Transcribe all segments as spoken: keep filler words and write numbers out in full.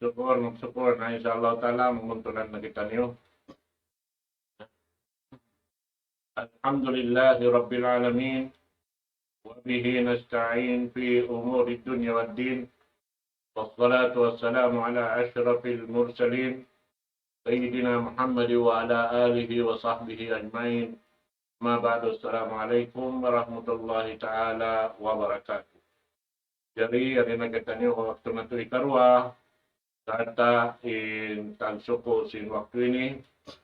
Sukur, magsukul na, insya Allah Ta'ala, mamuntulan na kitaniyu. الحمد لله رب العالمين، وبه نستعين في أمور الدنيا والدين، والصلاة والسلام على أشرف المرسلين، سيدنا محمد وعلى آله وصحبه أجمعين. أما بعد، السلام عليكم ورحمة الله تعالى وبركاته. Jari, yari na kitaniyu waktu natu' hikaruwa, sarta' in tagsuku' sin waktu ini,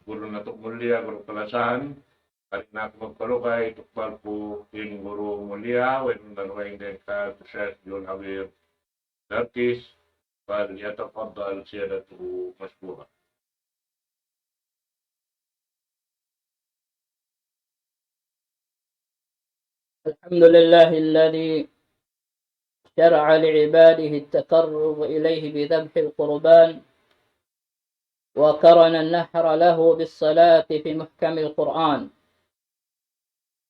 guru natu' mulia, guru kalasahan, kari na aku magparugay, tukbal ku in guru mulia, wayruun na dugaing dayn kan Sheikh Jun Awir Darkis, فليتفضل سيادته مشكورا. الحمد لله الذي شرع لعباده التقرب إليه بذبح القربان، وقرن النحر له بالصلاة في محكم القرآن.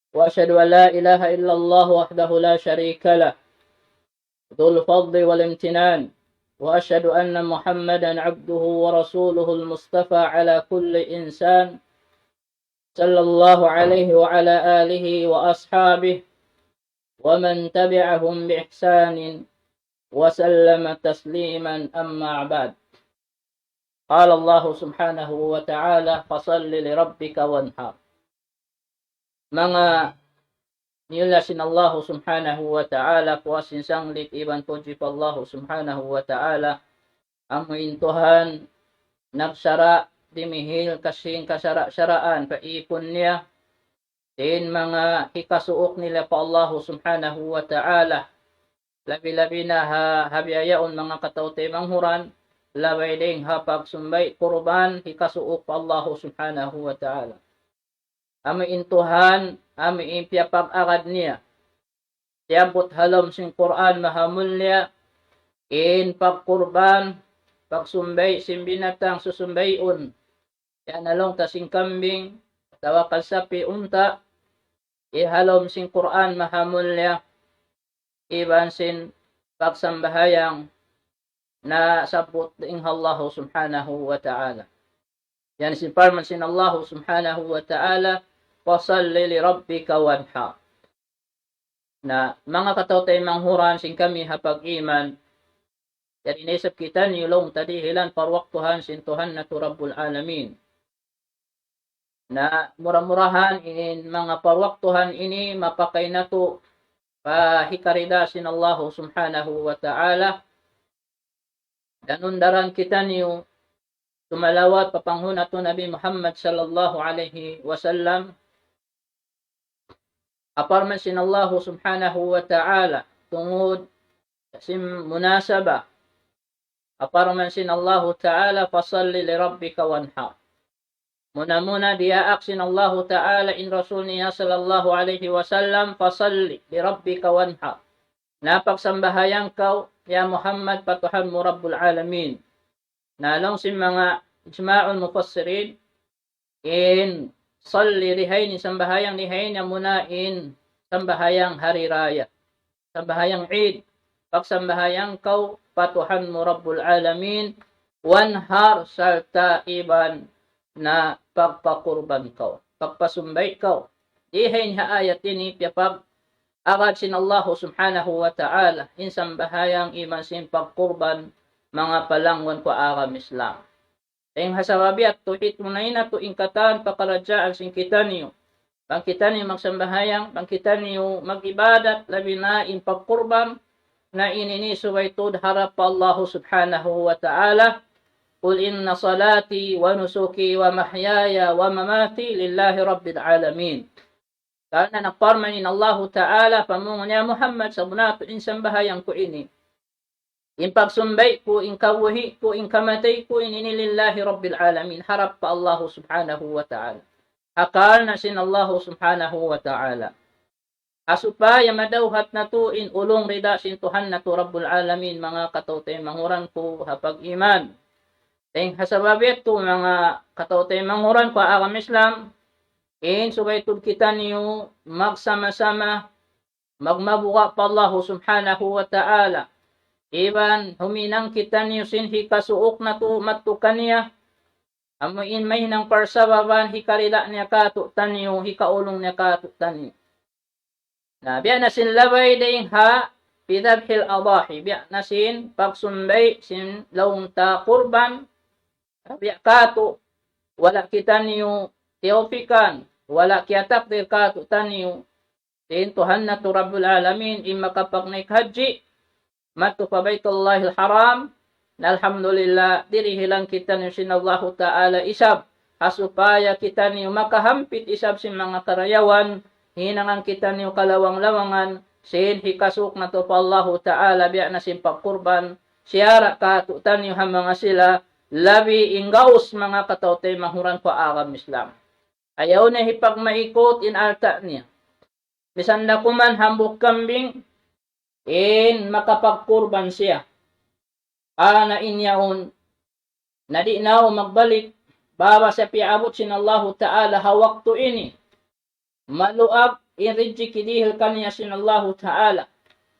وأشهد أن لا إله إلا الله وحده لا شريك له، ذو الفضل والامتنان، وأشهد أن محمدا عبده ورسوله المصطفى على كل إنسان، صلى الله عليه وعلى آله وأصحابه ومن تبعهم بإحسان وسلم تسليما، أما بعد. قال الله سبحانه وتعالى: فصل لربك وانحر. Manga niyula sin Allahu Subhanahu wa Ta'ala, puas sin sanglit iban pudji pa Allahu Subhanahu wa Ta'ala, amu in Tuhan nagsara' dimihil kasing kasara'-saraan pa īpun niya, sin manga hikasuuk nila pa Allahu Subhanahu wa Ta'ala, labi-labi na ha, ha bihaun manga kataymanghuran, labay dayn ha pagsumbay' kurban hikasuuk pa Allahu Subhanahu wa Ta'ala. Amu in Tuhan, amu in piyapag-agad niya. Siyabbut ha lawm sin Qur'an mahamulliya, in pagkurban, pagsumbay' sin binatang susumbayun. Yan na laung ta sin kambing, atawa kan sapi', unta', ha lawm sin Qur'an mahamulliya, iban sin pagsambahayang nasabbut dayn ha Allahu Subhanahu wa Ta'ala. Yan sin parman sin Allahu Subhanahu wa Ta'ala, فصل لربك وانحر. Na, manga kataymanghuran sin kami ha pag-iman, yari na isab kitaniyu laung ta dihilan parwaktuhan sin Tuhan natu' Rabbul Alamin. Na mura-murahan in manga parwaktuhan ini mapakay natu' pa hikarida sin Allahu Subhanahu wa Ta'ala. Danun-daran kitaniyu sumalawat pa panghu' natu' Nabi Muhammad sallallahu alayhi wasallam. Ha parman sin Allahu Subhanahu wa Ta'ala, tungud sin munasabah. Ha parman sin Allahu Ta'ala, فصل لربك وانحر. Muna-muna diyaak sin Allahu Ta'ala in Rasul niya sallallahu alayhi wasallam, فصل لربك وانحر. Na pagsambahayang kaw, ya Muhammad, pa Tuhan mu Rabbul Alamin. Na laung sin manga ijma'ul mufassirin, in salli dihaini, sambahayang dihaini, amuna in sambahayang hari raya, sambahayang Eid, pagsambahayang kaw pa Tuhan mu Rabbul Alamin, wanhar, sarta' iban na pagpakurban kaw, pagpasumbay' kaw. Dihaini ha ayat ini piyapag-agad sin Allahu Subhanahu wa Ta'ala in sambahayang iban sin pagkurban, manga palangwan ku agama Islam. Dayn ha sabab yadtu, hitunay natu' in katan pakaradjaan sin kitaniyu. Bang kitaniyu magsambahayang, bang kitaniyu mag-ibadat, labi na in pagkurban, na ini ini subay tuud harap pa Allahu Subhanahu wa Ta'ala, قل إن صلاتي ونسكي ومحياي ومماتي لله رب العالمين. Karna' nagparman in Allahu Ta'ala, pamung niya Muhammad, sabunnal tuud in sambahayang ku ini, in pagsumbay' ku, in kabuhi' ku, in kamatay ku, in ini لله رب العالمين, harap pa Allahu Subhanahu wa Ta'ala. Ha karna' sin Allahu Subhanahu wa Ta'ala. Ha supaya madawhat natu' in ulung rida sin Tuhan natu' Rabbul Alamin, manga kataymanghuran ku ha pag-iman. Dayn ha sabab yadtu, manga kataymanghuran ku ha agama Islam, in subay tuud kitaniyu magsama-sama magmabuga' pa Allahu Subhanahu wa Ta'ala. iban huminang kitaniyu sin hikasuuk natu' madtu kaniya, amu in mahinang parsababan hikarida niya kātu'niyu, hikaulung niya kātu'niyu. Na biya' na sin labay dayn ha في ذبح الأضاحي, biya' na sin pagsumbay' sin laung ta kurban, biya' kātu', wala' kitaniyu tiyawpikan, wala' kiyatakdir kātu'niyu sin Tuhan natu' Rabbul Alamin, in makapagnaik hajji madtu pa Baytullahil Haram. Na alhamdulillah, dirihilan kitaniyu sin Allahu Ta'ala isab, ha supaya kitaniyu makahampit isab sin manga karayawan, hinangan kitaniyu kalawang-lawangan sin hikasuuk natu' pa Allahu Ta'ala, biya' na sin pagkurban, siyara' kātu'niyu ha manga sila labi in gaus, manga kataw-taymanghuran pa agama Islam. Ayaw na hipagmaikut in alta' niya. Misan da kuman hambuuk kambing, in makapagkurban siya. Ana in yaun, na di' na magbalik, baba siya piyaabut sin Allahu Ta'ala ha waktu ini. Maluag in rijiki' dihil kaniya sin Allahu Ta'ala.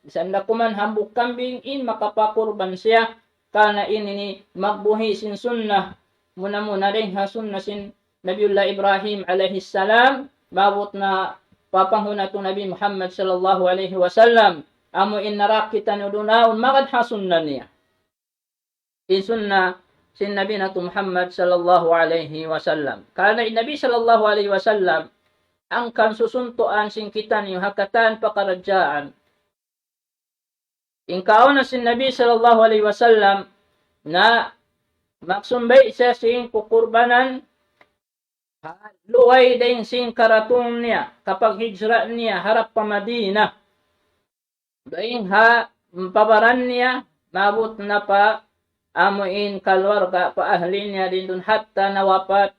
Misan da kuman hambuuk kambing in makapakurban siya, karna' ini in magbuhi' sin sunnah. Muna-muna dayn ha sunnah sin Nabiullah Ibrahim alayhi salam, maabut na pa panghu' natu' Nabi Muhammad sallallahu alayhi wasallam. Amu in narak kitaniyu duun awn magad ha sunnah niya. In sunnah sin Nabi natu' Muhammad sallallahu alayhi wasallam. Karna' in Nabi sallallahu alayhi wasallam, hangkan susuntuan sin kitaniyu ha katan pakaradjaan. In kauna sin Nabi sallallahu alayhi wasallam, na magsumbay' siya sin kukurbanan, ha luway dayn sin karatung niya, kapaghijra niya, harap pa Madina. Dayn ha pabaran niya, maabut na pa amu in kaluarga, pa ahli niya didtu hatta nawapat,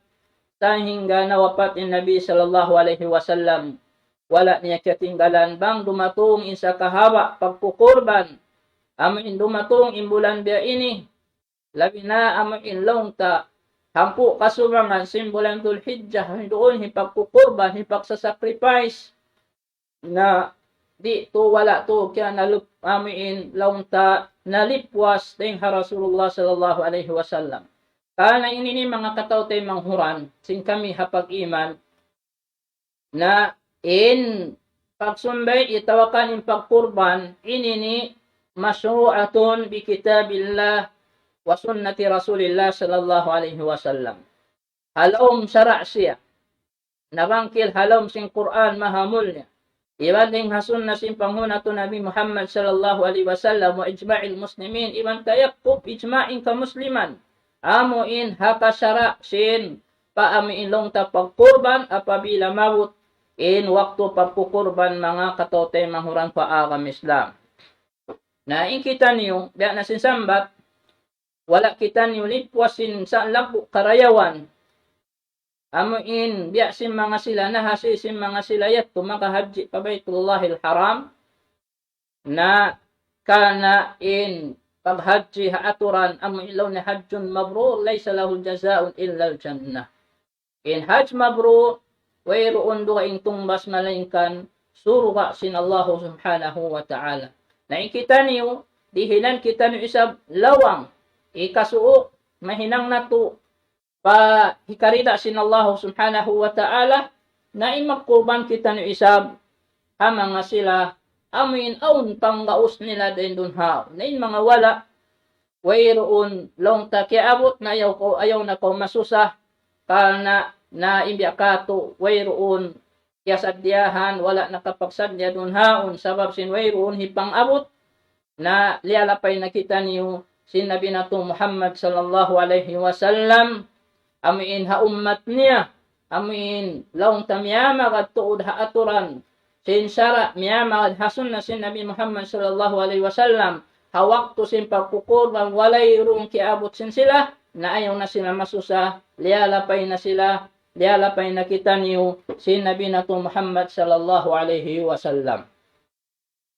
sahingga nawapat in Nabi sallallahu alayhi wasallam. Wala' niya kiyatinggalan bang dumatung in sakahaba' pagkukurban. Amu in dumatung in bulan biya' ini, labi na amu in laung ta hangpu' kasubangan sin bulan Dhul Hijjah, duun hipagkukurban, hipagsasacrifice. Na di' tuud, wala' tuud kiyanalup amu in laung ta nalipwas dayn ha Rasulullah sallallahu alayhi wasallam. Karna' ini in manga kataw-taymanghuran sin kami ha pag-iman, na in pagsumbay', atawa kan in pagkurban, ini in مشروعة بكتاب الله وسنة رسول الله صلى الله عليه وسلم. Ha lawm sara' siya. Nabangkil ha lawm sin Qur'an mahamulliya. Iban dayn ha sunnah sin panghu' natu' Nabi Muhammad sallallahu alayhi wasallam وإجماع المسلمين, iban tayakkub ijma' in kamusliman. Amu in ha kasara' sin pa amu in laung ta pagkurban apabila maabut in waktu pagkukurban, manga kataw-taymanghuran pa agama Islam. Na in kitaniyu, biya' na sin sambat, wala' kitaniyu lipwas sin sa laggu' karayawan. Amu in biya' sin manga sila, nahasi sin manga sila yadtu makahajji pa Baytullahil Haram. Na karna' in paghajji ha aturan amu in laung niya حج مبرور ليس له جزاء إلا الجنة. In hajj mabrur, wayruun dugaing tungbas malaingkan surga' sin Allahu Subhanahu wa Ta'ala. Na in kitaniyu, dihilan kitaniyu isab lawang, hikasuuk, mahinang natu', pa hikarida sin Allahu Subhanahu wa Ta'ala, na in magkurban kitaniyu isab ha manga sila amu in awn panggaus nila dayn duun ha. Na in manga wala', wayruun laung ta kiyaabut, na ayaw kaw, ayaw na kaw masusa, karna' na in biya' katu' wayruun kiyasaddiyahan, wala' nakapagsaddiya duun haun, sabab sin wayruun hipang-abut, na liyalapay na kitaniyu sin Nabi natu' Muhammad sallallahu alayhi wasallam, amu in ha ummat niya, amu in laung ta miyamagad tuud ha aturan sin sara', miyamagad ha sunnah sin Nabi Muhammad sallallahu alayhi wasallam, ha waktu sin pagkukurban, wayruun kiyaabut sin sila, na ayaw na sila masusa, liyalapay na sila, liyalapay na kitaniyu sin Nabi natu' Muhammad sallallahu alayhi wasallam.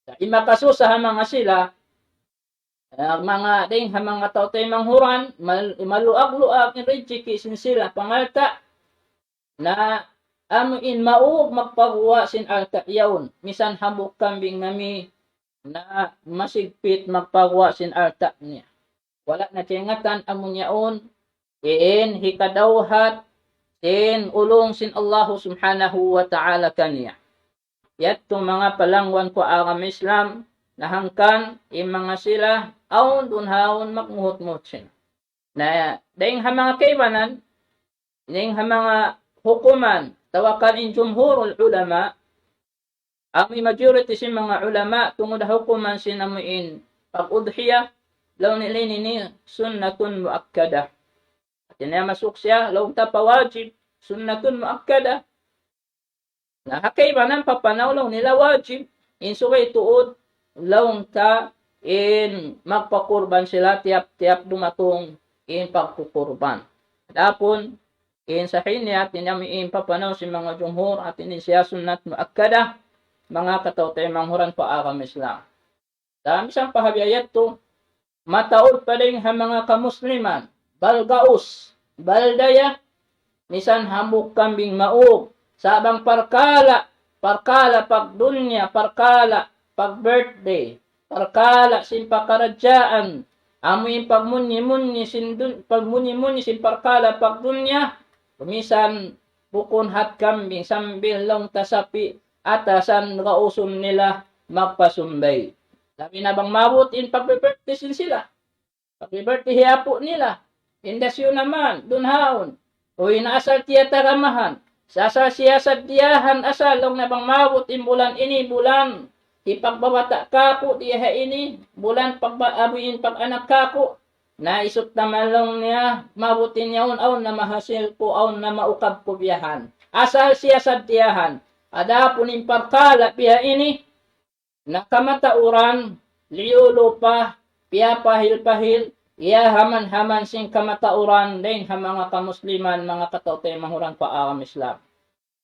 Sa' in makasusa ha manga sila, ah, manga dayn ha manga tau-taymanghuran, mal-, maluag-luag in rijiki sin sila pangalta', na amu in maug magpaguwa' sin alta' yaun, misan hambuuk kambing nami, na masigpit magpaguwa' sin alta' niya. Wala' na kaingatan amun yaun in hikadawhat sin ulung sin Allahu Subhanahu wa Ta'ala kaniya. Yadtu manga palangwan ku agama Islam, na hangkan in manga sila awn duun ha awn magmuhut-muhut sila. Na dayng ha manga kaibanan, dayng ha manga hukuman, tawakkal in jumhurul ulama, amu in majority sin manga ulama tungud ha hukuman sin amu in pag-udhiya, laung nila ini sunnatun muakkadah. Hati niya masuk siya, laung ta pa wajib, sunnatun muakkadah. Na ha kaibanan papanaw laung nila wajib, in subay tuud laung ta in magpakurban sila tiyap-tiyap dumatung in pagkukurban. Adapun in sahih niya, hati niya in papanaw sin manga jumhur, hati niya siya sunnat muakkadah, manga kataw-taymanghuran pa agama Islam. Sa' misan pa ha biya' yadtu, mataud pa dayn ha manga kamusliman, bal gaus, bal daya, misan hambuuk kambing maug, sa' bang parkala', parkala' pagdunya, parkala' pag-birthday, parkala' sin pakaradjaan, amu in pagmunyi-munyi sin dun-, pagmunyi-munyi sin parkala' pagdunya, misan bukun hat kambing sambil laung ta sapi', atasan gausun nila magpasumbay. Labi na bang maabut in pag-birthday sin sila. Pag-birthday hi apu' nila. Inda siyu naman, duun ha yaun. O in asal tiyatagamahan. Sa' asal siya saddiyahan, asal laung na bang maabut in bulan ini, bulan hipagbabata' kāku' di ha ini, bulan pagba-, amu in pag-anak kāku'. Na isut naman laung niya, maabut in yaun, awn na mahasil ku, awn na maukab ku biyahan. Asal siya saddiyahan. Adapun in parkala' biya' ini, na kamatauran, liyulu pa, piyapahil-pahil, iyahaman-haman sin kamatauran, dayn ha manga kamusliman, manga kataw-taymanghuran pa agama Islam.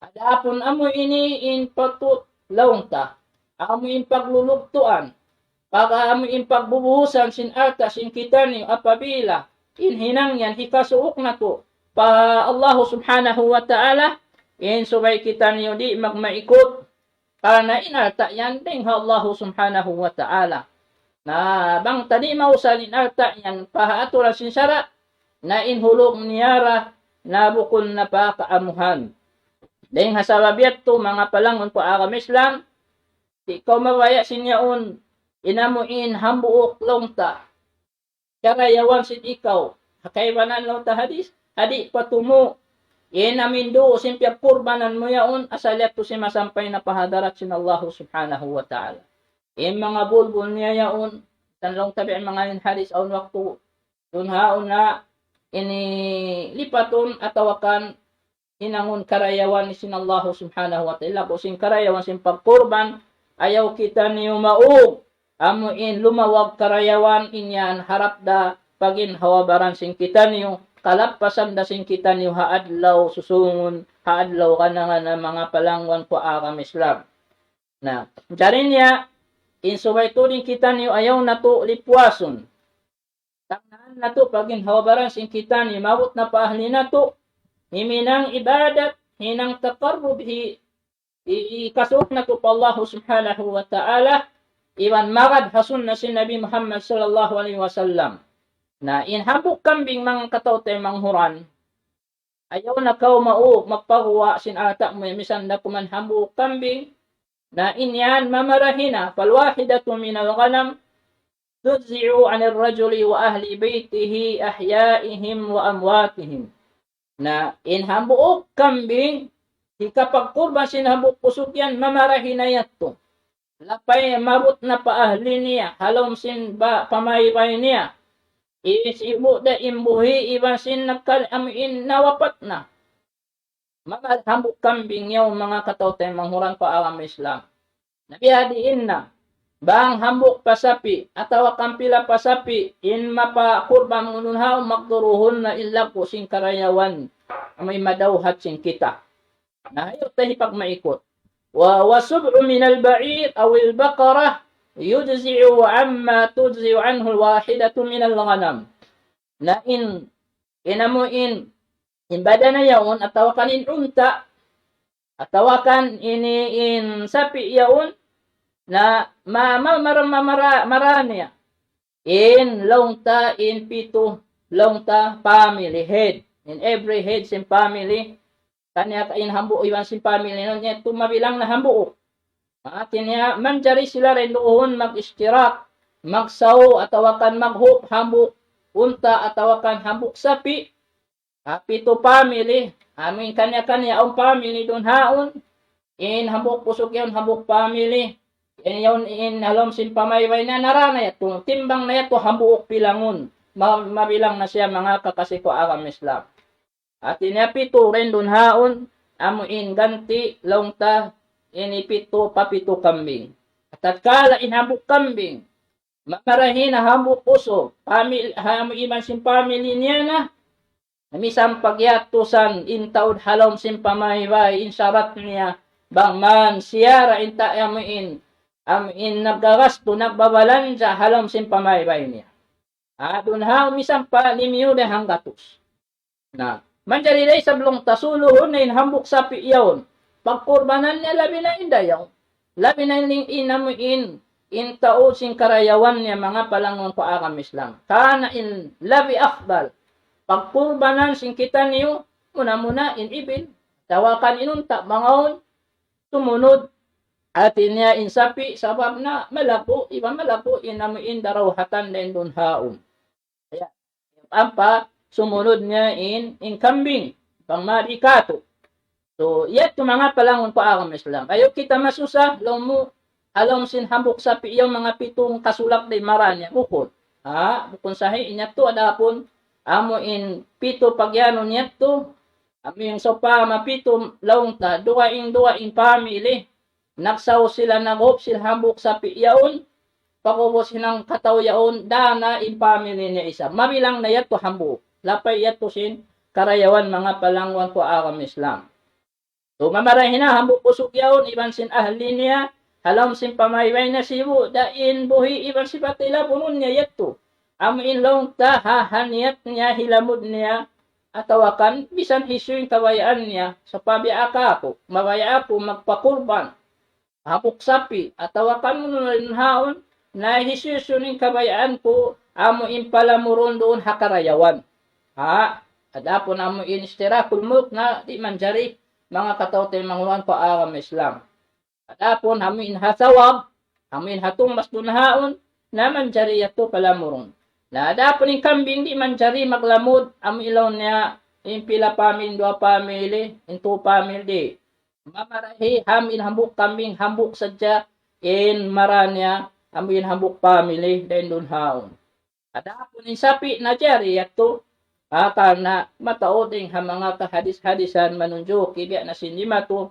Adapun amu ini in patut laung ta, amu in paglulugtuan, pag-, amu in pagbubuhusan sin alta' sin kitaniyu apabila in hinang yan hikasuuk natu' pa Allahu Subhanahu wa Ta'ala, in subay kitaniyu di' magmaikut, karna' in alta' yan dayn ha Allahu Subhanahu wa Ta'ala. Na bang ta di' mausal in alta' yan pa ha aturan sin sara', na in hulug niya ra na bukun na pa kaamuhan. Dayn ha sabab yadtu, manga palanggun ku agama Islam, di' kaw mabaya' sin yaun, in amu in hambuuk laung ta karayawan sin ikaw. Ha kaibanan laung ta hadis, di' patumu'. In amu in duun sin piyagkurbanan mu yaun, asal yadtu sin masampay na pa hadarat sin Allahu Subhanahu wa Ta'ala. In manga bulbul niya yaun, misan laung ta biya' manga in hadis awn waktu, duun ha yaun na ini lipatun atawa kan hinangun karayawan sin Allahu Subhanahu wa Ta'ala, laggu' sin karayawan sin pagkurban, ayaw kitaniyu maug, amu in lumawag karayawan in yan harap da paginhawa-baran sin kitaniyu, kalappasan da sin kitaniyu ha adlaw susungun, ha adlaw ganangan, manga palangwan ku agama Islam. Na, jari niya, in subay tuud in kitaniyu ayaw natu' lipuasun. Tagnaan natu' paginhawa-baran sin kitaniyu, maabut na pa ahli natu', himinang ibadat, hinang taqarrub hi, i-, i-, kasuuk natu' pa Allahu Subhanahu wa Ta'ala, iban magad ha sunna sin Nabi Muhammad sallallahu alayhi wasallam. Na in hambuuk kambing manga kataw-taymanghuran, ayaw na kaw maug magpaguwa' sin alta' mu, misan da kuman hambuuk kambing, na in yan mamarahi na, فالواحدة من الغنم تجزئ عن الرجل وأهل بيته أحيائهم وأمواتهم. Na in hambuuk kambing, hikapagkurban sin hambuuk kusug yan, mamarahi na yadtu. Lapay maabut na pa ahli niya, ha lawm sin ba-, pamaybay niya. Isibu' da in buhi' iban sin nagkal-, amu in nawapat na. Manga hambuuk kambing yaun, manga kataw-taymanghuran pa agama Islam. Na biya' diin na, bang hambuuk pa sapi', atawa kan pila pa sapi', in mapakurban mu duun ha yaun, magduruhun na in laggu' sin karayawan, amu in madawhat sin kita. Na ayaw ta hipagmaikut. و، وسبع من البعير أو البقرة يجزئ عما تجزئ عنه الواحدة من الغنم. Na in, in amu in, in badana yaun, atawa kan in unta', atawa kan ini in sapi' yaun, Na ma, ma, mara, ma, mara, mara niya. In laung ta in pitu, laung ta family head. In every head sin family, kaniya ka in hambuuk iban sin family nun, yadtu mabilang na hambuuk. Hati niya, manjari sila dayn duun mag-ishtirak, magsaw, atawa kan maghup hambuuk unta, atawa kan hambuuk sapi', ha, pitu family, amu in kaniya-kaniya awn family duun haun, in hambuuk usug yaun hambuuk family, in yaun in ha lawm sin pamaybay niya, nara na yadtu, timbang na yadtu hambuuk pilangun, ma-, mabilang na siya manga kakasi ku agama Islam. Hati niya pitu dayn duun haun, amu in ganti' laung ta ini pitu pa pitu kambing. Tatkala in hambuuk kambing, mamarahi na hambuuk usug, pamil-, ha amu iban sin family niya na, misan pagyatusan in taud ha lawm sin pamaybay, in sarat niya, bang man siya ra in ta-, amu in, amu in naggagastu, nagbabalanja ha lawm sin pamaybay niya. Ha, duun ha, misan pa limiyu da hanggatus. Na, manjari da isab laung ta suluhun na in hambuuk sapi' yaun. Pagkurbanan niya labi na in dayaw. Labi na in, in amu in, in taud sin karayawan niya manga palangwan ku agama Islam. Karna' in labi afdal pagkurbanan sin kitaniyu, muna-muna in ibil. Atawa kan in unta', bang awn, sumunud, hati niya in sapi', sabab na malaggu', iban malaggu' in amu in darawhatan dayn duun haun. Ya. Ampa sumunud niya in, in kambing, bang mari katu'. So, yadtu manga palangwan ku agama Islam. Ayaw kita masusa, laung mu, ha lawm sin hambuuk sapi' yaun manga pitu kasulak da in mara niya, bukun. Ha, bukun sahih, in yadtu adapun, amu in pitu pagyanun yadtu, amu in sawpama pitu laung ta, dugaing-dugaing family, nagsaw sila, naghup sila hambuuk sapi' yaun, pag'ubus hinang kataw yaun, dana in family niya isab. Mabilang na yadtu hambuuk. Lapay yadtu sin karayawan manga palangwan ku agama Islam. So, mamarahi na hambuuk usug yaun, iban sin ahli niya, ha lawm sin pamaybay niya sibu', da in buhi' iban sipat nila bunun niya yadtu. Amu in laung ta ha, ha niyat niya, hilamud niya, atawa kan misan hisiyu in kabayaan niya, sa' pabiya' aku, mabaya' aku magpakurban hambuuk sapi', atawa kan unu na in haun, na hisiyu-siyu in kabayaan ku, amu in palamurun duun ha karayawan. Ha, adapun amu in ishtirakul mulk na di' manjari manga kataw-taymanghuran ku agama Islam. Adapun amu in ha sawab, amu in ha tumbas duun haun, na manjari yadtu palamurun. Na adapun in kambing di' manjari maglamud, amu in laung niya, in pila family, duwa family, in tu family di'. Mamarahi ham in hambuuk kambing, hambuuk sadja in mara niya, amu in hambuuk family, dayn duun haun. Adapun in sapi' na jari yadtu, ah, karna' mataud in ha manga kahadis-hadisan manunjuki biya' na sin limatu,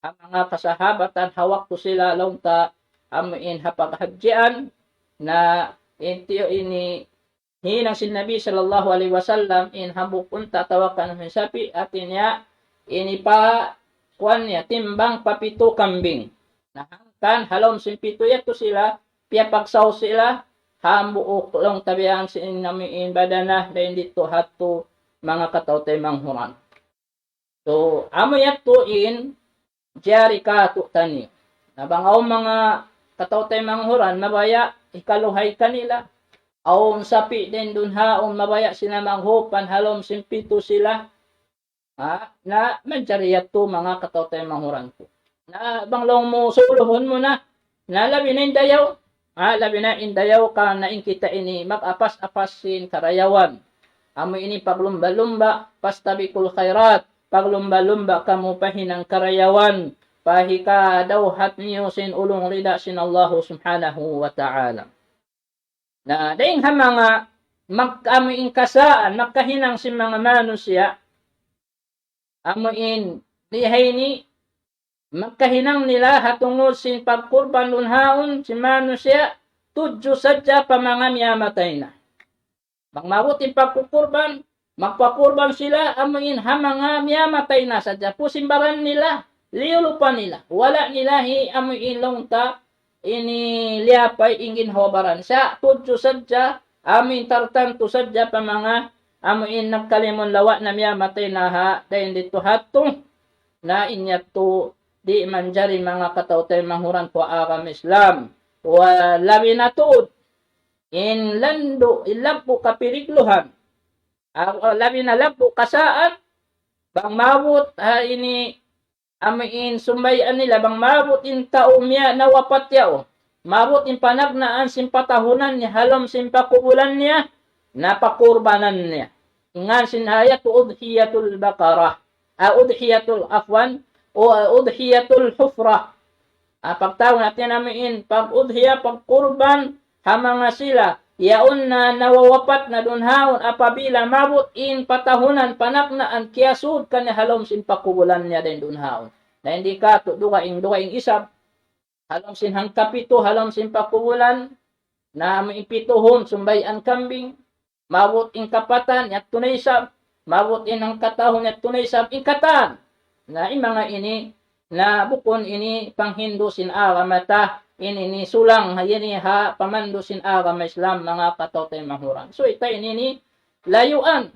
ha manga kasahabatan ha waktu sila laung ta amu in ha paghadjian, na in tiyu' ini hinang sin Nabi sallallahu alayhi wasallam in hambuuk unta' atawa kan sapi', hati niya ini pa kuwan niya timbang pa pitu kambing. Na hangkan ha lawm sin pitu yadtu sila, piyapagsaw sila, hambuuk laung ta biya' sin amu in badana, dayn didtu ha yadtu manga kataw-taymanghuran. So, amu yadtu in jari katu'taniyu. Na bang awn manga kataw-taymanghuran, mabaya' hikaluhay kanila, awn sapi' dayn duun haun, mabaya' sila maghupan ha lawm sin pitu sila. Ha? Na manjari yadtu manga kataw-taymanghuran ku. Na bang laung mu suluhun mu na, na labi na in dayaw. Ha? Labi na in dayaw karna' in kita ini mag-apas-apas sin karayawan. Amu ini paglumba-lumba, fastabiqul khairat, paglumba-lumba kamu pa hinang karayawan, pa hikadawhat niyu sin ulung rida sin Allahu Subhanahu wa Ta'ala. Na, dayn ha manga mag-, amu in kasaan, magkahinang sin manga manusiya', amu in lihay ni, magkahinang nila ha tungud sin pagkurban duun haun sin manusiya', tudju sadja pa manga miyamatay na. Bang maabut in pagkukurban, magpakurban sila amu in ha manga miyamatay na sadja. Pusin baran nila, liyulupa nila. Wala' nila hi amu in laung ta ini liyapay in ginhawa-baran. Sa' tudju sadja, amu in tartantu sadja pa manga, amu in nagkalimun lawa' na miyamatay na ha, dayn didtu ha yadtu, na in yadtu di' manjari manga kataw-taymanghuran ku agama Islam. Wa labi na tuud, in landu', in laggu' kapirigluhan. Ah, labi na laggu' kasaan, bang maabut ha ini amu in sumbay'an nila bang maabut in tau miya nawapat yaun. Maabut in panagnaan sin patahunan niya, ha lawm sin pakubulan niya, na pakurbanan niya. Ngan sin ayat udhiyatul baqarah. Ah, udhiyatul, afwan, o, ah, udhiyatul hufrah. Ah, pagtawagun namu' in, pag-udhiya, pagkurban, ha manga sila, yaun na nawawapat na duun haun apabila maabut in patahunan panagnaan kiyasud kaniya ha lawm sin pakubulan niya dayn duun haun. Na in di katu' dugaing, dugaing isab, ha lawm sin hangkapitu, ha lawm sin pakubulan, na amu in pituhun, sumbay'an kambing, maabut in kapatan, yadtu na isab, maabut in hangkatahun, yadtu na isab, in katan. Na in manga ini, na bukun ini panghindu' sin agama ta, ini, ini sulang, ha, ini ha pamandu' sin agama Islam, manga kataw-taymanghuran. So, ita ini, ini layuan.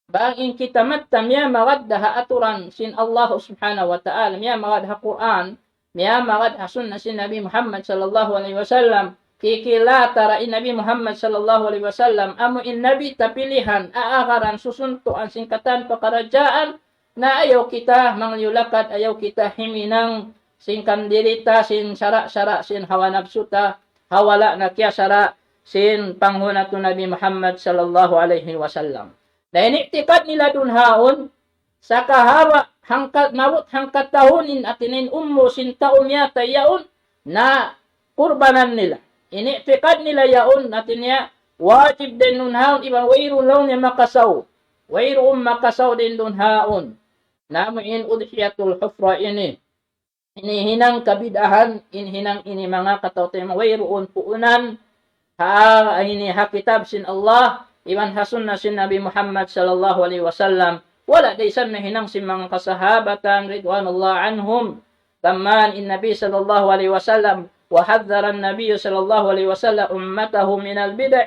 Bang in kita matta miyamagad ha aturan sin Allah Subhanahu wa Ta'ala, miyamagad ha Qur'an, miyamagad ha sunna sin Nabi Muhammad sallallahu alayhi wasallam, kikilata ra in Nabi Muhammad sallallahu alayhi wasallam, amu in Nabi ta pilihan, aagaran, susuntuan sin katan pakaradjaan, na ayaw kita mangliyulakad, ayaw kita himinang sin kandiri ta, sin sara'-sara', sin hawa napsu ta, ha wala' na kiyasara' sin panghu' natu' Nabi Muhammad sallallahu alayhi wasallam. Na in i'tikad nila duun haun, sakahaba' hangka, maabut hangkatahun in hati niya in umur sin tau miyatay yaun, na kurbanan nila. In i'tikad nila yaun, hati niya, wajib dayn duun haun, iban wayruun laung niya makasaw. Wayruun makasaw dayn duun haun. Na amu in udhiyatul hufra ini. Ini hinang kabid'ahan, in hinang ini manga kataw-taymanghuran, wayruun puunan, ha, ini ha kitab sin Allah, iban ha sunna sin Nabi Muhammad sallallahu alayhi wasallam. Wala' da isab nahinang sin manga kasahabatan, ridwanullah anhum. Taman in Nabi sallallahu alayhi wasallam, وحذر النبي صلى الله عليه وسلم أمته من البدع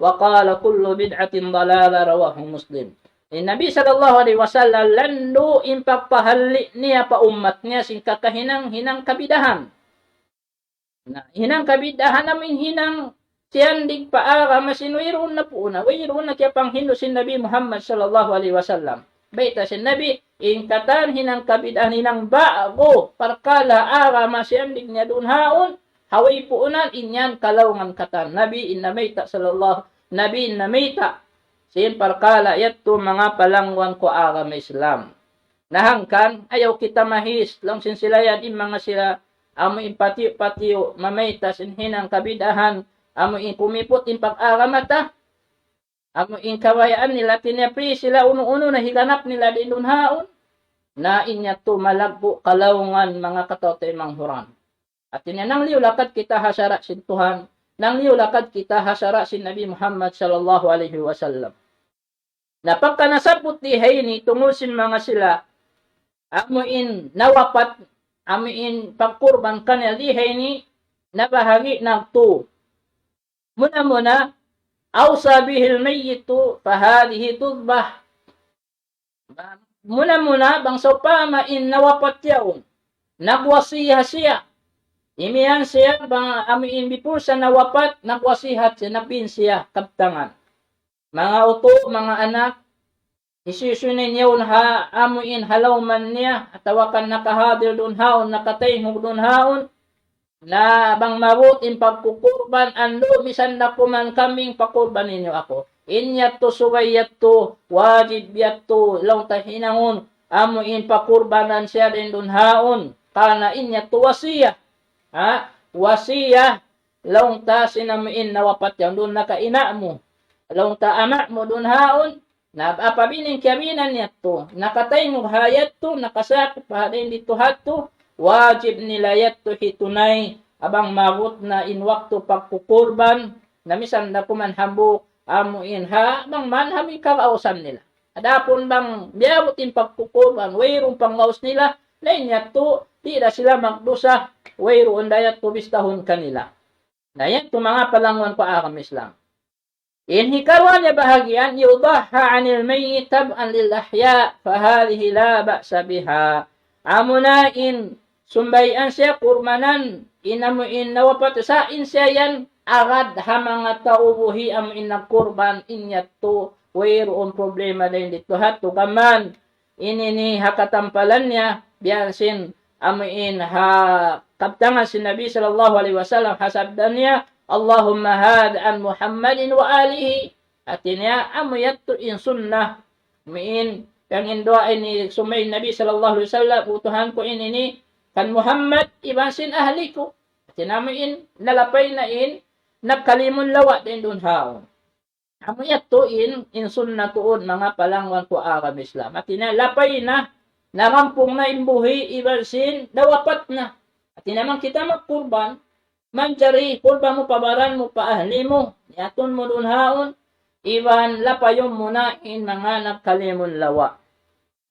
وقال كل بدعة ضلالة رواه مسلم. In Nabi sallallahu alayhi wasallam landu' in pagpahalli' niya pa ummat niya sin kakahinang-hinang kabid'ahan. Na, hinang kabid'ahan amu in hinang siyandig pa agama sin wayruun na puuna, wayruun na kiyapanghindu' sin Nabi Muhammad sallallahu alayhi wasallam. Bayta' sin Nabi, in katan hinang kabid'ahan hinang ba'gu, parkala' agama siyandig niya duun haun, ha way puunan in yan kalaungan katan. Nabi in namayta' sallallahu, Nabi in namayta'. Sin parkala' yadtu manga palangwan ku agama Islam. Na hangkan, ayaw kita mahis, laung sin sila yan, in manga sila, amu in patiyu'-patiyu', mamayta' sin hinang kabid'ahan, amu in kumiput in pag-agama ta, amu in kabayaan nila, hati niya free sila, unu-unu na higanap nila dayn duun haun. Na in yadtu malaggu' kalaungan manga kataw-taymanghuran. Hati niya nangliyulakad kita ha sara' sin Tuhan, nangliyulakad kita ha sara' sin Nabi Muhammad sallallahu alayhi wasallam. Na pagka nasabbut di ha ini, tungud sin manga sila, amu in nawapat, amu in pagkurban kanila di ha ini, nabahagi' nagtu. Muna-muna, أوصى به الميت فهذه تذبح. Muna-muna, bang sawpama in nawapat yaun, nagwasiya siya. Imiyan siya, bang amu in before siya nawapat, nagwasihat siya, nabin siya, kabtangan. Manga utu', manga anak, hisiyu-siyu na in yaun ha, amu in ha lawman niya, atawa kan nakahadir duun haun, nakataynghug duun haun, na bang maabut in pagkukurban, andu' misan da kuman kambing pakurban niyu aku. In yadtu subay yadtu, wajib yadtu, laung ta hinangun, amu in pakurbanan siya dayn duun haun. Karna' in yadtu wasiya. Ha? Wasiya, laung ta sin amu in nawapat yaun duun na ka ina' mu. Laung ta ama' mu duun haun, na apabila in kiyabinaan yadtu, nakataynghug ha yadtu, nakasakup ha dayn didtu hadtu, wajib nila yadtu hitunay, bang maabut na in waktu pagkukurban, na misan da kuman hambuuk, amu in ha, bang man amu in kagausan nila. Adapun bang miyabut in pagkukurban, wayruun panggaus nila, na in yadtu, di' da sila magdusa, wayruun da yadtu bistahun kanila. Na yadtu manga palangwan ku agama Islam. In hikaruwa niya bahagian, يضحى عن الميت تبعا للأحياء، فهذه لا بأس بها. Amuna in sumbay'an siya kurbanan, in amu in nawapat sa in siya yan, agad ha manga tau buhi' amu in nagkurban, in yadtu, wayruun problema dayn didtu ha tugaman. Ini ini ha katampalan niya, biya' sin amu in ha kabtangan sin Nabi sallallahu alayhi wasallam, ha sabda niya, اللهم هذا عن محمد وآله. Hati niya, amu yadtu in sunnah. Amu in, yang in duwaa ini sumay Nabi sallallahu alayhi wasallam, utuhan ku ini ini, kan Muhammad, iban sin ahli ku. Hati niya amu in, nalapay na in, nagkalimun lawa' dayn duun haun. Amu yadtu in, in sunnah tuud, manga palangwan ku agama Islam. Hati niya, lapay na, narampung na in buhi', iban sin, nawapat na. Hati niya, bang kita magkurban, manjari kurban mu pa baran mu, pa ahli mu, yatun mu duun haun, iban lapayun mu na in manga nagkalimun lawa'.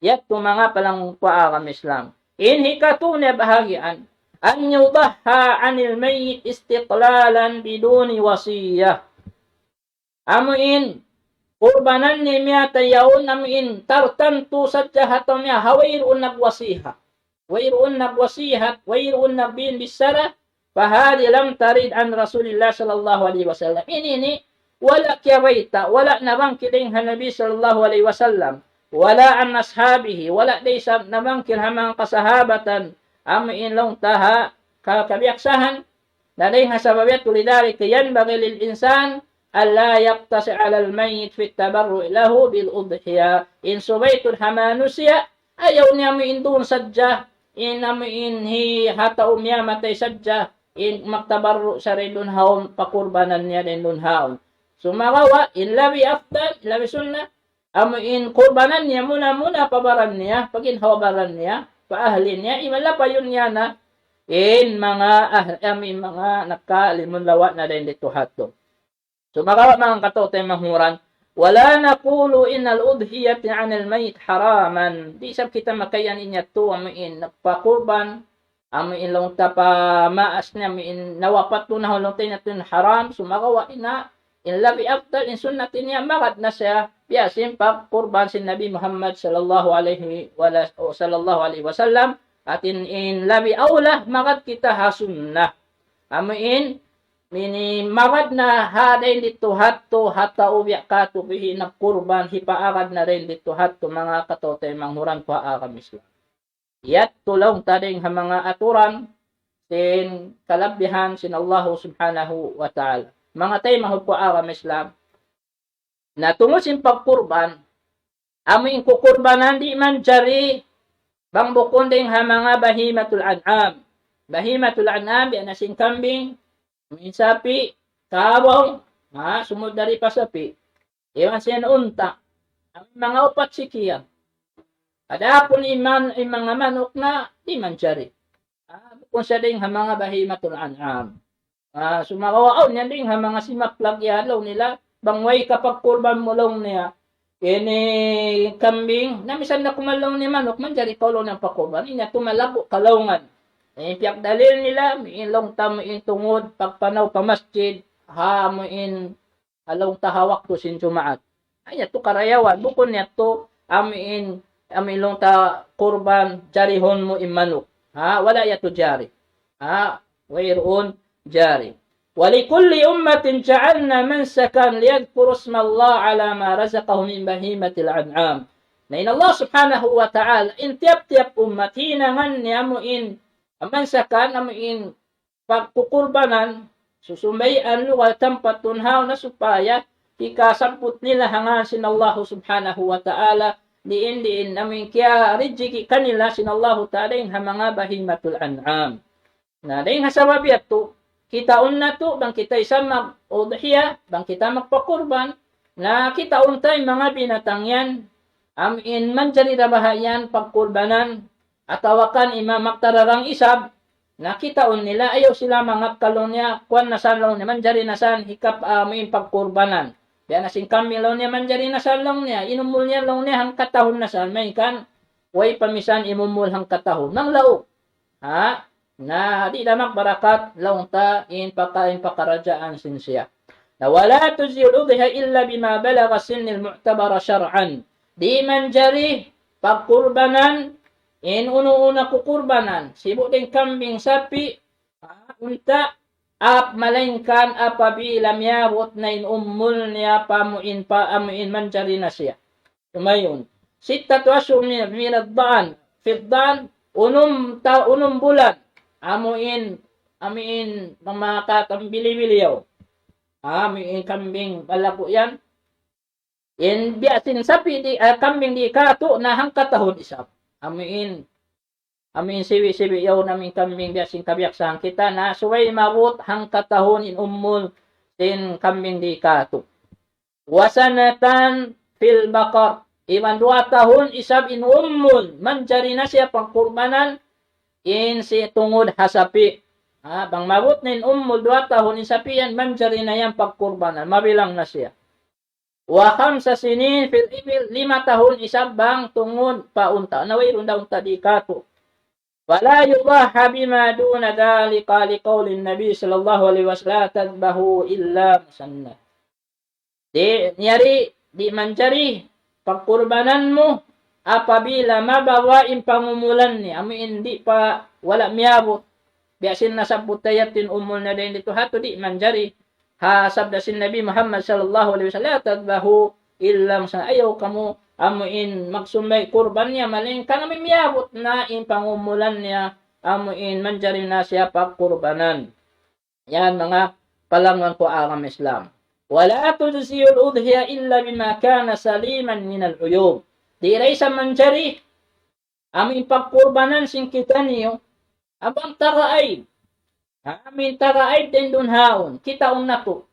Yadtu manga palangwan ku agama Islam. In hikatu niya bahagian, أن يضحى عن الميت استقلالا بدون وصية. Amu in, kurbanan niya miyatay yaun, amu in, tartantu sadja ha tau niya, ha wayruun nagwasihat. Wayruun nagwasihat, wayruun nagbin bichara, فهذه لم ترد عن رسول الله صلى الله عليه وسلم. Ini, ini, wala' kiyabayta', wala' nabangkit dayn ha Nabi sallallahu alayhi wasallam, ولا عن أصحابه, wala' da isab nabangkit ha manga kasahabatan, amu in laung ta ha ka-, kabiyaksahan, na dayn ha sabab yadtu, لذلك ينبغي للإنسان ألا يقتصر على الميت في التبرع له بالأضحية. In subay tuud ha manusiya', ayaw niya amu in duun sadja, in amu in hi-, ha tau miyatay sadja, in magtabarru' siya dayn duun haun pakurbanan niya dayn duun haun. Sumagawa', in labi afdal, labi sunnah, amu in kurbanan niya muna-muna pa baran niya, pa ginhawa-baran niya, pa ahli niya, iban lapayun niya na, in manga ah-, amu in manga nagkalimun lawa' na dayn didtu ha yadtu. Sumagawa' manga kataymanghuran, ولا نقول إن الأضحية عن الميت حراما. Di' isab kita makaiyan in yadtu amu in nagpakurban, amu in laung ta pa maas niya, amu in nawapat duun haun laung ta in yadtu in haram, sumagawa' in, in labi afdal, in sunnat niya magad na siya, biya' sin pagkurban sin Nabi Muhammad sallallahu alayhi wa la-, o sallallahu alayhi wasallam, hati niya in labi awla, magad kita ha sunnah. Amu in, ini magad na ha dayn didtu ha yadtu, ha tau biya' katu' bihi' nagkurban, hipaagad na dayn didtu ha yadtu, manga kataymanghuran ku ha agama Islam. Yadtu laung ta dayn ha manga aturan sin kalabihan sin Allahu subhanahu wa ta'ala. Manga taymanghud ku ha agama Islam, na tungud sin pagkurban, amu in kukurbanan di' manjari bang bukun dayn ha manga bahimatul an'am. Bahimatul an'am, biya' na sin kambing, amu in sapi', kabaw, ha, sumud dari pa sapi'. Iban sin unta', amu in manga upat sikiyan. Adapun in man-, in manga manuk na di' manjari. Ah, bukun siya dayn ha manga bahimatul an'am. Ah, sumagawa' awn yan dayn ha manga simaplag yan laung nila, bang way ka pagkurban mu laung niya ini kambing, na misan na kuman laung niya manuk, manjari kaw laung niya pakurban, in yadtu malaggu' kalaungan. Eh, piyagdalil nila, in laung ta amu in tungud, pagpanaw pa masjid, ha amu in ha laung ta ha waktu sin Jumaat. Ay, yadtu karayawan, bukun yadtu, amu in, amu in laung ta kurban, jarihun mu in manuk. Ha, wala' yadtu jari. Ha, wayruun jari. ولكل أمة جعلنا منسكا ليذكروا اسم الله على ما رزقهم من بهيمة الأنعام. Na in Allah subhanahu wa ta'ala, in tiyap-tiyap ummat, hinangan niya amu in, mansakan, amu in, pagkukurbanan, susumbayan lugal tampat tunhaw na supaya hikasabbut nila ha ngan sin Allahu subhanahu wa ta'ala, diin-diin amu in kiyarijiki kanila sin Allahu ta'ala in ha manga bahimatul an'am. Na, dayn ha sabab yadtu, kitaun natu', bang kita isab mag-udhiya, bang kita magpakurban, na kitaun ta in manga binatang yan, amu in manjari da baha' yan pagkurbanan, atawa kan ima magtararang isab, na kitaun nila, ayaw sila mangakkal laung niya, kuwan na sa laung niya, manjari na sa hikap, ah, amu in pagkurbanan. Biya' na sin kambing laung niya, manjari na sa laung niya, inumul niya laung niya, hangkatahun na sa, malayngkan, way pa misan imumul hangkatahun. Nanglauk. Ha? Na, di' da magbarakat, laung ta, in paka-, in pakaradjaan sin siya. Na, ولا تجزئ الأضحية إلا بما بلغ سن المعتبر شرعا. Di' manjari pagkurbanan In unu-unu kukurbanan, sibu' da in kambing, sapi', ah, unta', ap-, malaingkan apabila miyabut na in umul niya pa amu in, pa amu in manjari na siya. Tumayun. Sittatu ashhur min, min ad-da'n, fi ad-da'n, unum ta-, unum bulan, amu in, amu in, manga katan bili-bili yaun. Amu in kambing balagu' yan. In biya' sin sapi' di', ah, kambing di' katu' na hangkatahun isab. Amu in, amu in siwi'-siwi' yaun, amu in kambing biya' sin kabiyaksahan kita na subay maabut hangkatahun in umul sin kambing di' katu'. Wa sanatan fil baqar. Iban duwa tahun isab in umul, manjari na siya pagkurbanan, in si tungud ha sapi'. Ha, bang maabut na in umul duwa tahun in sapi' yan, manjari na yan pagkurbanan, mabilang na siya. Wa khamsa sinin fil ibil, lima tahun isab bang tungud pa unta'. Na wayruun da unta' di' katu'. Fala yudaha bima duna dhalika liqawli Nabi sallallahu alayhi wasallam, "La tadbahu illa musannah." Di', yari, di' manjari pagkurbanan mu apabila mabawa' in pangumulan niya, amu in di' pa, wala' miyabut. Biya' sin nasabbut ta yadtu in umul niya dayn didtu ha yadtu, di' manjari. Ha sabda sin Nabi Muhammad sallallahu alayhi wasallam, "La tadbahu illa musannah." Ayaw kamu amu in magsumbay' kurban niya, malaingkan amu in miyabut na in pangumulan niya, amu in manjari na siya pagkurbanan. Yan manga palangwan ku agama Islam. "Wa la tujzi'ul udhiya illa bima kana saliman minal uyub." Di' da isab manjari amu in pagkurbanan sin kitaniyu, bang taga aib. Amu in taga aib dayn duun haun, kitaun natu'.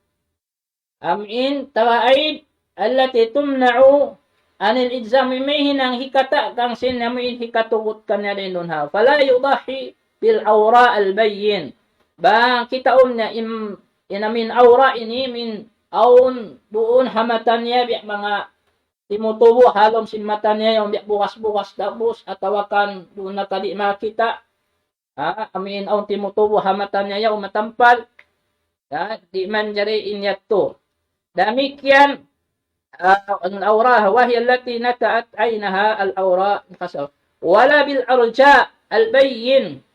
Amu in taga aib, allati tumna'u anil ijza', amu in hinang hikataggang sin, amu in hikatugut kaniya dayn duun haun. Fala yudahi bil awra'il bayyin. Bang kitaun niya in, in amu in awra' ini, amu in awn duun ha mata niya, biya' manga timutubu' ha lawm sin mata niya, awn biya' bugas-bugas dabus, atawa kan duun na kadi' makakita'. Ha, amu in awn timutubu' ha mata niya yaun matampal. Ha, di' manjari in yadtu. Damikkiyan, ah, al-awra', wa hiya allati nata'at aynaha al-awra', wala bil arja' al-bayyin.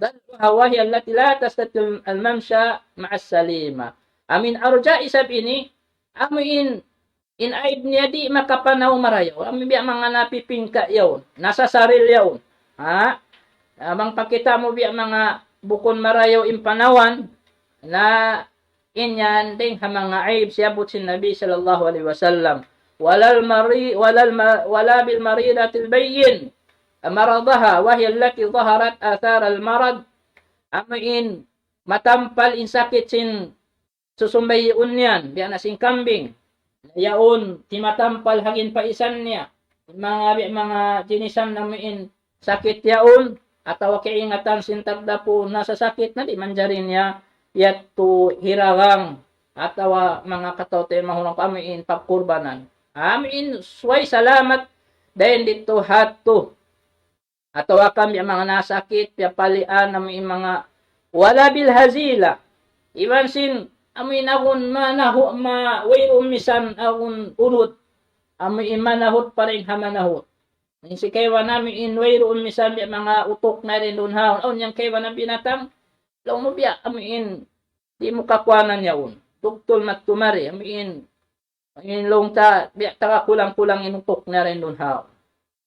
Dal'uha wa hiya allati la tastati'u al-mamsha ma'as salima. Amu in arja' isab ini, amu in in aib niya di' makapanaw marayaw. Amu biya' manga napipingka yaun, nasasaril yaun. Ha? Ah, bang pakita' mu biya' manga bukun marayaw in panawan, na in yan dayn ha manga aib siyabbut sin Nabi sallallahu alayhi wasallam. Walal mari-, walal ma-, wala bil maridatil bayyin maradaha, wa hiya allati zaharat atharal marad. Amu in matampal in sakit sin susumbayun niya, biya' na sin kambing. Yaun, timatampal ha ginpaisan niya. Manga, manga jinisan amu in sakit yaun, atawa kaingatan sin tagdapu nasasakit na, di' manjari niya yadtu hiragang, atawa manga kataw-taymanghuran ku amu in pagkurbanan. Amu in subay salamat dayn didtu ha yadtu. Atawa kan biya' manga nasakit, piyapalian, amu in manga wala bil hazila. Iban sin, amu in agun manahu-, ma-, wayruun misan agun unud, amu in manahut pa dayn ha manahut. In sin kaibanan amu in wayruun misan biya' manga utuk na dayn duun haun. Awn yan kaibanan binatang, laung mu biya', amu in, di' mu kakuanan yaun. Duktul matumari, amu in, in laung ta, biya' taga kulang-kulang in utuk niya dayn duun haun.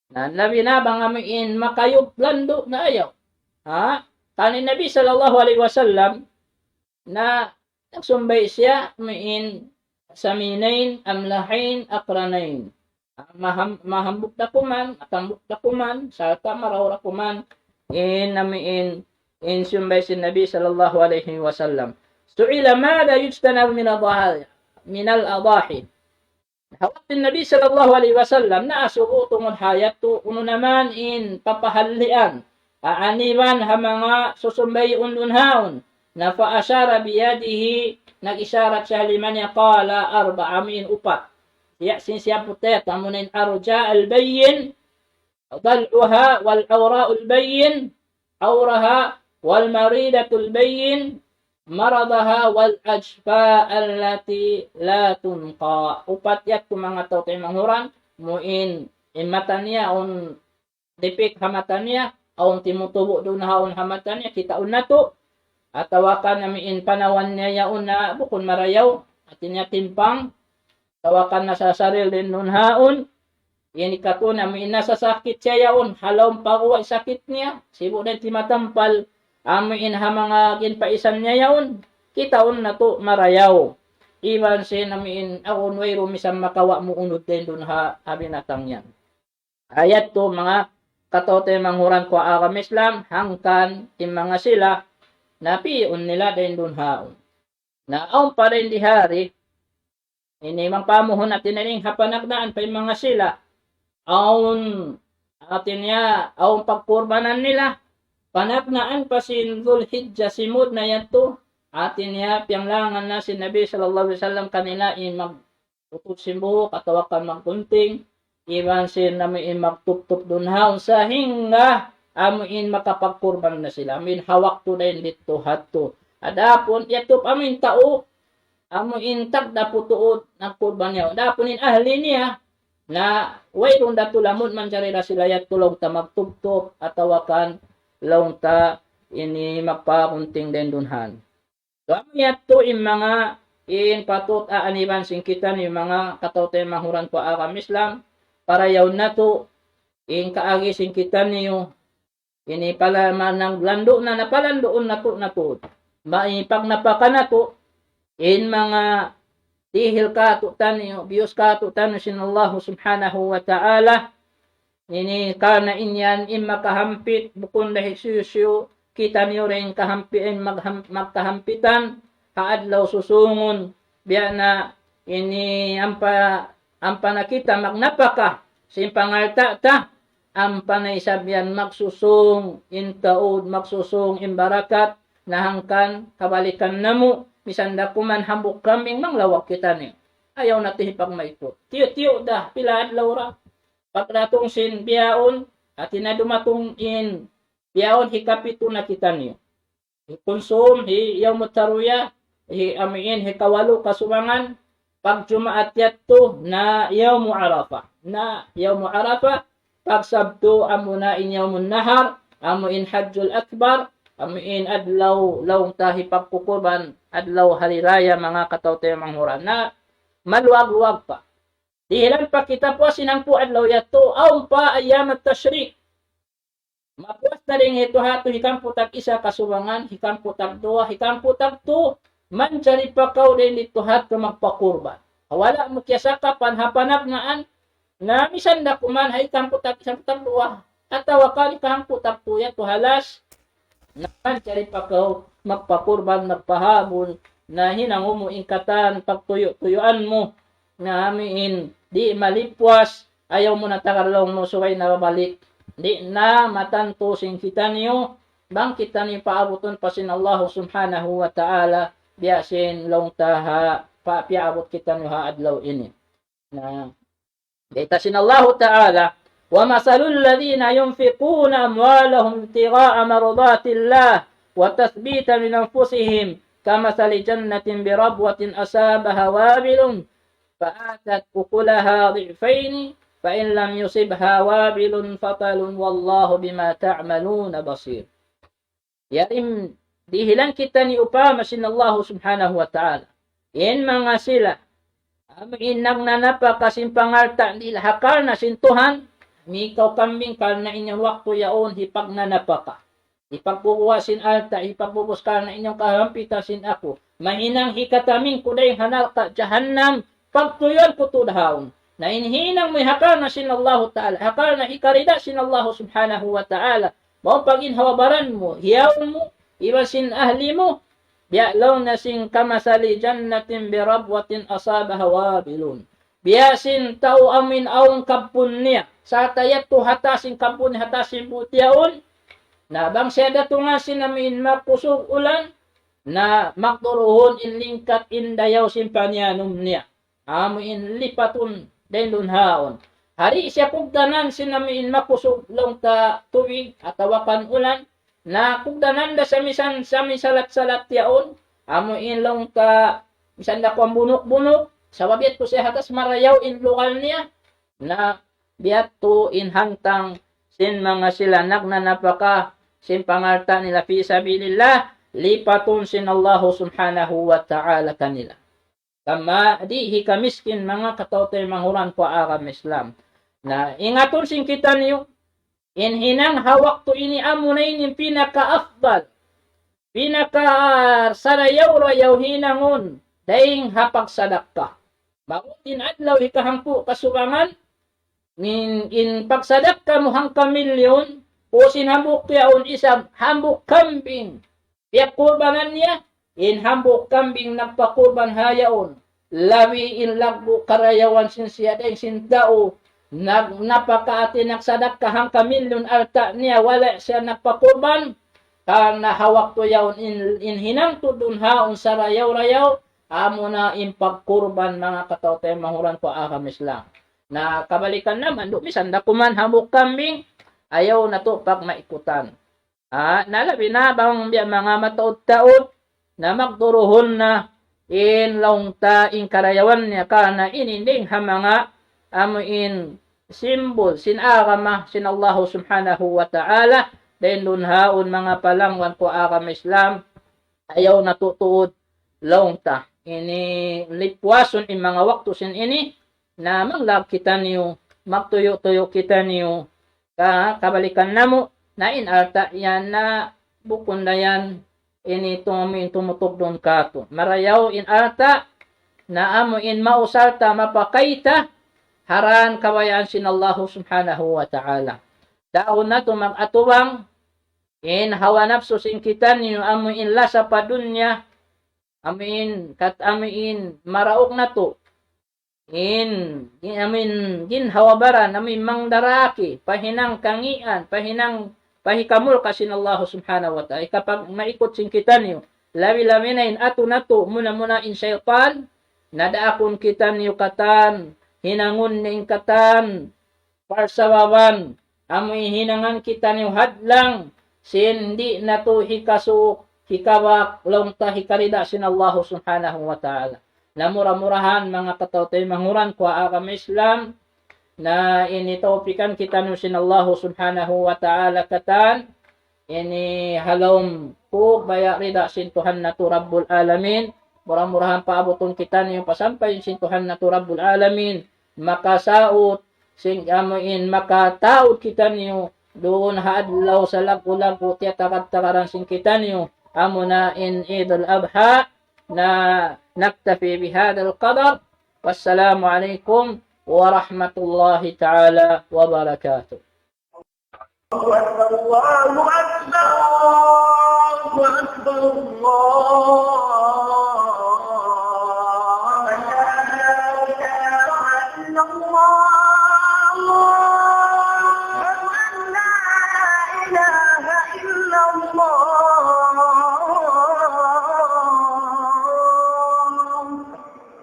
Na, labi na bang amu in makayup landu' na ayaw. Ha? Kan in Nabi sallallahu alayhi wasallam, na nagsumbay siya, amu in saminayn, amlahayn, aqranayn. Maham-, mahambuk da kuman, matambuk da kuman, sarta' marayaw da kuman, in amu in, in sumbay sin Nabi sallallahu alayhi wasallam. Su'ila madha yujtanabu min al-adhahi, min al-adhahi. Ha waktu Nabi sallallahu alayhi wasallam, naasubu tungud ha yadtu, unu na man in papahallian, aaniban ha manga susumbayun duun haun. Na fa ashara biyadihi, nag-isharat siya ha lima niya, qala arba'a, amu in upat. Siya, sin siyabbut ta yadtu, amuna in arja' al-bayyin, dal'uha, wal awra'ul bayyin, awraha, wal maridatul bayyin, maradaha, wal ajfa allati la tunqa. Upat yadtu manga tau-tau manghuran, amu in, in mata niya awn dipik ha mata niya, awn timutubu' duun haun ha mata niya, kitaun natu', atawa kan amu in panawan niya yaun na bukun marayaw, hati niya timpang, atawa kan nasasaril dayn duun haun, ini katu' na amu in nasasakit siya yaun, ha lawm pa guwa' sakit niya, sibu' da in timatampal, amu in ha manga ginpaisan niya yaun, kitaun natu' marayaw. Iban sin amu in awn wayruun misan makawa' mu unud dayn duun ha, ha binatang yan. Ayat tu manga kataw-taymanghuran ku agama Islam, hangkan in manga sila, napiun nila dayn duun haun. Na awn pa dayn di hari, ini manga pamuhun hati niya dayn ha panagnaan pa in manga sila. Awn, hati niya, awn pagkurbanan nila. Panagnaan pa sin Dhul Hijjah simud na yadtu. Hati niya, piyanglangan na sin Nabi sallallahu alayhi wasallam kanila in mag-, utud sin buhuk atawa kan maggunting, iban sin amu in magtuptup duun haun sahingga amu in makapagkurban na sila. Amu in ha waktu dayn didtu hadtu. Adapun yadtu amu in tau, amu in tagdapu tuud nagkurban niya. Adapun in ahli niya, na wayruun da tuud lamud manjari da sila yadtu laung ta magtuptup atawa kan laung ta ini magpagunting dayn duun haun. So, amu yadtu in manga in patut aaniban sin kitaniyu manga kataw-taymanghuran ku agama Islam, parayaw natu' in kaagi sin kitaniyu, ini pala manang landu' na napalanduun natu' natu'. Ba, in pagnapaka natu', in manga dihil kātu'niyu, biyus kātu'niyu sin Allah subhanahu wa ta'ala, ini karna' in yan in makahampit, bukun da hisiyu-siyu, kitaniyu da in kahampi-, in magham-, magkahampitan, ha adlaw susungun, biya' na ini ampa, ampa na kita magnapaka, sin pangalta' ta, ampa na isab yan magsusung, in taud, magsusung, in barakat, na hangkan kabalikan namu', misan da kuman hambuuk kambing manglawag kitaniyu. Ayaw natu' hipagmaikut. Tiyu'-tiyu' da, pila adlaw ra. Pagdatung sin bihaun, hati niya dumatung in bihaun hikapitu na kitaniyu. Hikunsum, hi yawmut tarwiya, hi amu in hikawalu kasubangan, pag Jumaat yadtu na yawmu Arafah. Na yawmu Arafah, pag Sabtu amu na in yawmun nahar, amu in Hajjul Akbar, amu in adlaw laung ta hipagkukurban, adlaw hari raya manga kataw-taymanghuran. Na maluag-luag pa. Dihilan pa kita puas in hangpu' adlaw yadtu, awn pa ayyam at-tashriq. Mapuas na dayn ha yadtu hatu hikamput tag isa kasubangan, hikamput tag duwa, hikamput tag tu, manjari pa kaw dayn didtu hatu magpakurban. Wala' mu kiyasakapan ha panagnaan, na misan da kuman ha hikamput tag isa, hikamput tag duwa, atawa kan hikamput tag tu yadtu halas, na manjari pa kaw magpakurban, magpahabul, na hinangun mu in katan pagtuyu'-tuyuan mu, na amu in di' malipwas, ayaw mu na tagal laung mu subay na babalik. Di' na matantu sin kitaniyu, bang kitaniyu paabutun pa sin Allah subhanahu wa ta'ala, biya' sin laung ta ha, pa, piyaabut kitaniyu ha adlaw ini. Na, bayta' sin Allah ta'ala, ومثل الذين ينفقون أموالهم ابتغاء مرضات الله وتثبيتا من أنفسهم كمثل جنة بربوة أصابها وابل فآتت أكلها ضعفين فإن لم يصبها وابل فطل والله بما تعملون بصير. Yari in dihilan kitaniyu upama sin Allah subhanahu wa ta'ala. In manga sila, amu in nagnanapaka sin pangalta' nila ha karna' sin Tuhan, mikaw kambing karna' in waktu yaun hipagnanapaka. Hipagbubuha sin alta', hipagbubus karna' in kahampitan sin aku. Mahinang hikatamin ku dayn ha narka' jahannam, pagtuyuan ku tuud haun. Na in hinang mu ha karna' sin Allahu ta'ala, ha karna' hikarida sin Allah subhanahu wa ta'ala. Mawn pa ginhawa-baran mu, hiyaun mu, iban sin ahli mu, biya' laung niya sin كمثل جنة بربوة أصابها وابل. Biya' sin tau amu in awn kabbun niya. Sarta' yadtu ha taas sin kabbun, ha taas sin buhut yaun. Na bang siya datungan sin amu in makusug ulan, na magduruhun in lingkat in dayaw sin paniyanum niya. Amu in lipatun dayn duun haun. Di' siya kugdanan sin amu in makusug laung ta tubig atawa kan ulan, na kugdanan da sa misan, sa misan salat-salat yaun, amu in laung ta misan da kuwan bunuk-bunuk, sabab yadtu siya ha taas marayaw in lugal niya, na biya' tu in hantang sin manga sila nagnanapaka sin pangalta' nila fi sabilillah, lipatun sin Allahu subhanahu wa ta'ala kanila. Kama di' hikamiskin manga kataw-taymanghuran ku agama Islam. Na ingatun sin kitaniyu, in hinang ha waktu ini amuna ini in pinaka-afdal, pinaka-sarayaw-rayaw hinangun, dayng ha pagsadakka. Mawn in adlaw hikahangpu' kasubangan, in, in pagsadakka mu hangka milyun, ubus in hambuuk yaun isab, hambuuk kambing, piyagkurbanan niya, in hambuuk kambing nagpakurban ha yaun, labi in laggu' karayawan sin siya dayng sin tau, nag-, napakaati nagsadakka hangka milyun alta' niya, wala' siya nagpakurban, karna' ha waktu yaun in, in hinang tuud duun ha yaun sarayaw-rayaw, amuna in pagkurban manga kataw-taymanghuran ku agama Islam. Na kabalikan naman, du misan da kuman hambuuk kambing, ayaw natu' pagmaikutan. Ah, na labi na bang biya' manga mataud-taud, na magduruhun na in laung ta in karayawan niya karna' ini dayng ha manga amu in simbul sin agama sin Allahu subhanahu wa ta'ala, dayng duun ha yaun manga palangwan ku agama Islam, ayaw natu' tuud laung ta. Ini lipuasun in manga waktu sin ini, na manglab kitaniyu, magtuyu'-tuyu' kitaniyu, ka-, kabalikan namu', na in alta' yan na bukun da yan ini tum-, in tumutug duun katu'. Marayaw in alta', na amu in mausal ta mapakay ta, ha dan kabayaan sin Allahu subhanahu wa ta'ala. Daun natu' mag-atubang, in hawa napsu sin kitaniyu, amu in lasa pa dunya, amu in, kat-, amu in maraug natu'. In, in, amu in ginhawa-baran, amu in mangdaraki, pa hinang kangīan, pa hinang, pa hikamulka sin Allahu subhanahu wa ta'ala. Hikapagmaikut sin kitaniyu. Labi-labi na in atu natu', muna-muna in saytan, na daakun kitaniyu katan, hinangun niya in katan, parsababan, amu in hinangan kitaniyu hadlang, sin di' natu' hikasuuk, hikabak, laung ta hikarida sin Allahu subhanahu wa ta'ala. Na mura-murahan, manga kataw-taymanghuran ku agama Islam, na ini tawpikan kitaniyu sin Allahu subhanahu wa ta'ala katan, ini ha lawm ku baya' rida sin Tuhan natu' Rabbul Alamin. Mura-murahan paabutun kitaniyu pa sampay sin Tuhan natu' Rabbul Alamin. Makasaut sin amu in makataud kitaniyu duun ha adlaw salaggu'-laggu' tiyatagad-tagaran sin kitaniyu. Amuna in Eid al-Adha. Na نكتفي بهذا القدر. والسلام عليكم ورحمة الله تعالى وبركاته. الله أكبر، الله أكبر، الله أكبر، الله أكبر. لا إله إلا الله. أشهد أن لا إله إلا الله.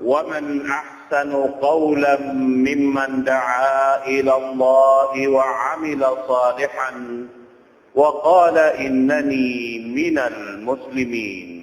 ومن أحسن قولا ممن دعا إلى الله وعمل صالحا وقال إنني من المسلمين.